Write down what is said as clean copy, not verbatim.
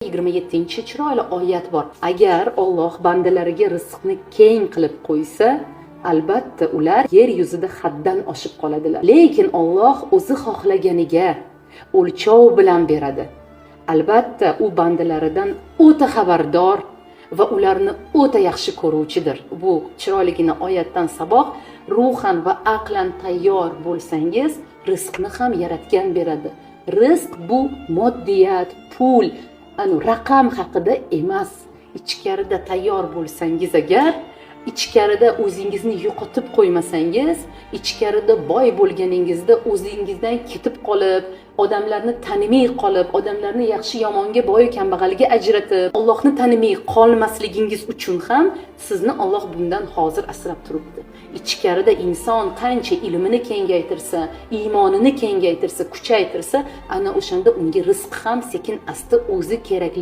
27-chiroyli oyat bor. Agar Olloh bandalariga rizqni keng qilib qo'ysa, albatta ular yer yuzida haddan oshib qoladilar. Lekin Olloh o'zi xohlaganiga o'lchov bilan beradi. Albatta u bandalaridan o'ta xabardor va ularni o'ta yaxshi ko'ruvchidir. Bu chiroyligina oyatdan saboq: ruhan va aqlan tayyor bo'lsangiz, rizqni ham yaratgan beradi. Rizq bu moddiyat, pul, anu raqam haqida emas. Ichkarida tayyor bo'lsangiz agar, ichkarida o'zingizni yo'qotib qo'ymasangiz, ichkarida boy bo'lganingizda o'zingizdan ketib qolib, odamlarni tanimay qolib, odamlarni yaxshi yomonga, boyu kambag'alga ajratib, Ollohni tanimay qolmasligingiz uchun ham sizni Olloh bundan hozir asrab turibdi. Ichkarida inson qancha ilmini kengaytirsa, iymonini kengaytirsa, kuchaytirsa, ana o'shanda unga rizq ham sekin asta o'zi kerakli.